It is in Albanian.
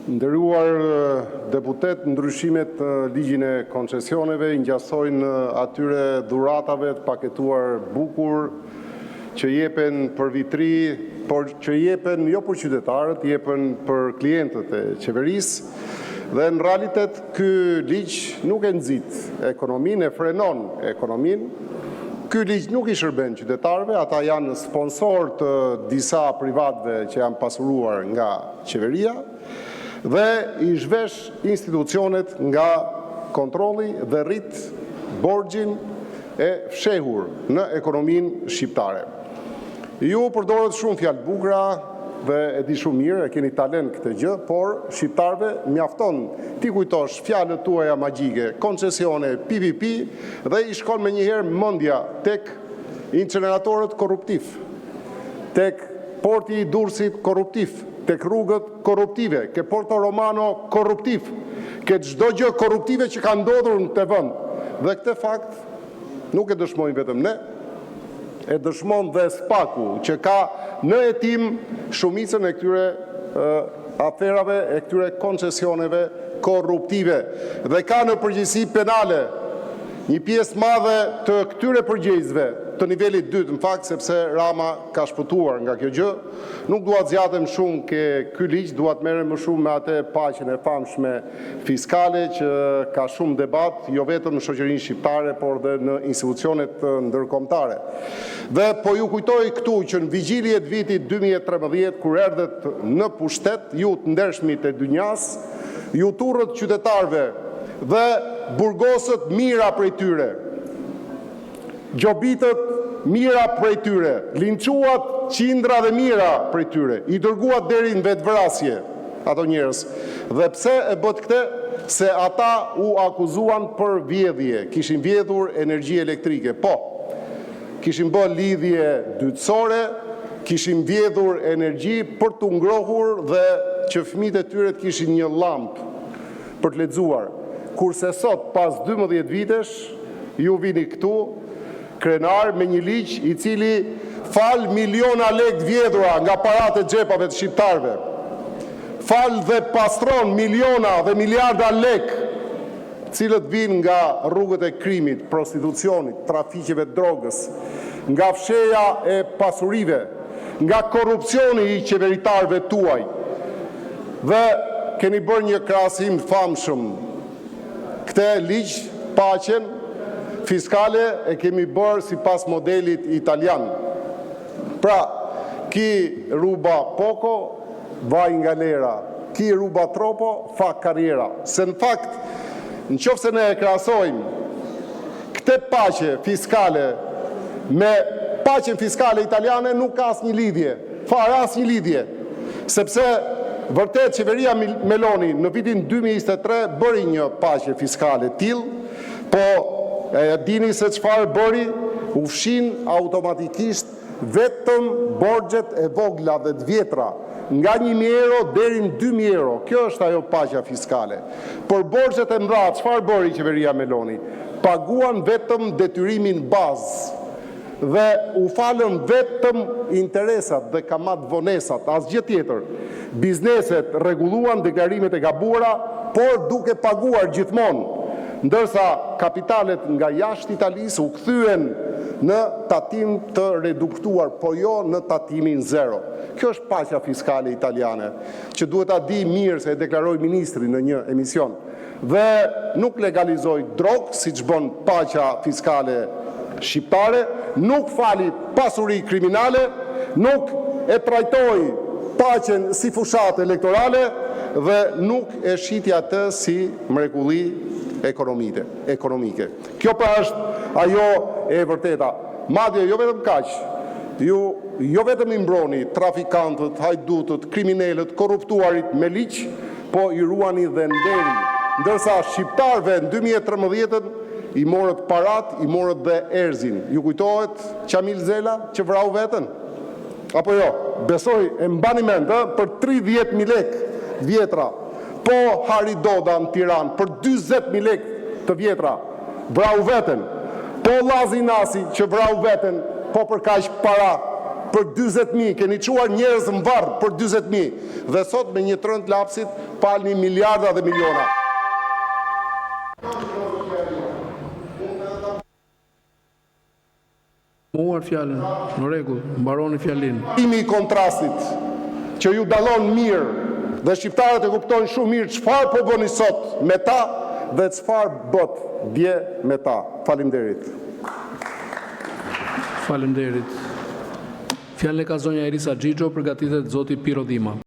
Të nderuar deputetë, Ndryshimet në ligjin e koncesioneve u ngjasojnë atyre dhuratave të paketuara bukur, që jepen për Vit të Ri, por që jepen jo për qytetarët, jepen për klientët e qeverisë. Dhe në realitet ky ligj nuk e nxit ekonominë, e frenon ekonominë. Ky ligj nuk u shërben qytetarëve, ata janë sponsorë të disa privatëve që janë pasuruar nga qeveria, dhe i zhvesh institucionet nga kontrolli dhe rrit borxhin e fshehur në ekonominë shqiptare. Ju përdorët shumë fjalë të bukura dhe e di shumë mirë, e keni talent këtë gjë, por shqiptarëve mjafton t'u kujtosh fjalët tuaja magjike “koncesione”, “PPP” dhe i shkon menjëherë mendja tek inceneratorët korruptivë, te porti i Durrësit korruptiv, te rrugët korruptive, te Porto Romano korruptiv, te çdo gjë korruptive që ka ndodhur në këtë vend. Dhe këtë fakt nuk e dëshmojmë vetëm ne, e dëshmon edhe SPAK-u, që ka në hetim shumicën e këtyre aferave, e këtyre koncesioneve korruptive dhe ka në përgjegjësi penale një pjesë të madhe të këtyre përgjegjësve të nivelit të dytë, në fakt, sepse Rama ka shpëtuar nga kjo gjë. Nuk dua të zgjatem shumë te ky ligj, dua të merrem më shumë me atë paqen e famshme fiskale, që ka shumë debat jo vetëm në shoqërinë shqiptare, por edhe në institucionet ndërkombëtare. Po ju kujtoj këtu që në vigjilje të vitit 2013, kur erdhët në pushtet, ju, të ndershmit e dynjasë, iu turrët qytetarëve dhe burgosët mijëra prej tyre, gjobitët mijëra prej tyre, linçuat qindra dhe mijëra prej tyre, i dërguat deri në vetëvrasje ata njerëz. Dhe pse e bëtë këtë? Se ata u akuzuan për vjedhje, kishin vjedhur energji elektrike. Po, kishin bërë lidhje dytësore, kishin vjedhur energji për t'u ngrohur dhe që fëmijët e tyre të kishin një llambë për të lexuar. Kurse sot, pas 12 vjetësh, ju vini këtu krenarë me një ligj, i cili fal miliona lekë të vjedhura nga paratë e xhepave të shqiptarëve, fal dhe pastron miliona dhe miliarda lekë, të cilët vijnë nga rrugët e krimit, prostitucionit, trafiqeve të drogës, nga fshehja e pasurive, nga korrupsioni i qeveritarëve tuaj. Dhe keni bërë një krahasim të famshëm: këtë ligj, paqen fiskale, e kemi bërë sipas modelit italian. Pra, chi ruba poco, va in galera; chi ruba troppo, fa carriera. Se, në fakt, në qoftë se ne e krahasojmë këtë paqe fiskale me paqen fiskale italiane, nuk ka asnjë lidhje, fare, asnjë lidhje, sepse vërtet qeveria Meloni në vitin 2023 bëri një paqe fiskale të tillë, por a e dini se çfarë bëri? U fshinë automatikisht vetëm borxhet e vogla dhe të vjetra, nga 1000 euro deri në 2000 euro. Kjo është ajo paqja fiskale. Për borxhet e mëdha, çfarë bëri qeveria Meloni? Paguan vetëm detyrimin bazë dhe u falën vetëm interesat dhe kamatëvonesat, asgjë tjetër. Bizneset rregulluan deklarimet e gabuara, por duke paguar gjithmonë, ndërsa kapitalet nga jashtë Italisë u kthyen në tatim të reduktuar, por jo në tatimin zero. Kjo është paqja fiskale italiane, që duhet ta dijë mirë, se e deklaroi ministri në një emision. Dhe nuk legalizoi drogë, siç bën paqja fiskale shqiptare, nuk fali pasuri kriminale, nuk e trajtoi paqen si fushatë elektorale dhe nuk e shiti atë si mrekulli ekonomike. Kjo pra është ajo e vërteta. Madje, jo vetëm kaq, ju jo vetëm i mbroni trafikantët, hajdutët, kriminelët, të korruptuarit me ligj, por u ruani edhe nderin, ndërsa shqiptarëve në 2013-ën u morët paratë, u morët edhe erëzin. Ju kujtohet Qamil Zela që vrau veten, apo jo? Besoj e mbani mend, ë, për 30 mijë lekë të vjetra. Po Hari Doda në Tiranë, për 40 mijë lekë të vjetra, vrau veten. Po Llazi Nasi që vrau veten, po për kaq para. për 40 mijë, keni çuar njerëz në varr për 40 mijë dhe sot me një të rënë të lapsit falni miliarda dhe miliona. Mohuar fjalën. Në rregull, mbaroni fjalinë. I kontrastit që ju dallon mirë dhe shqiptarët e kuptojnë shumë mirë çfarë po bëni sot me ta dhe çfarë bëtë dje me ta. Faleminderit! Faleminderit! Fjalën e ka zonja Erisa Xhixho. Të përgatitet zoti Pirro Dhima.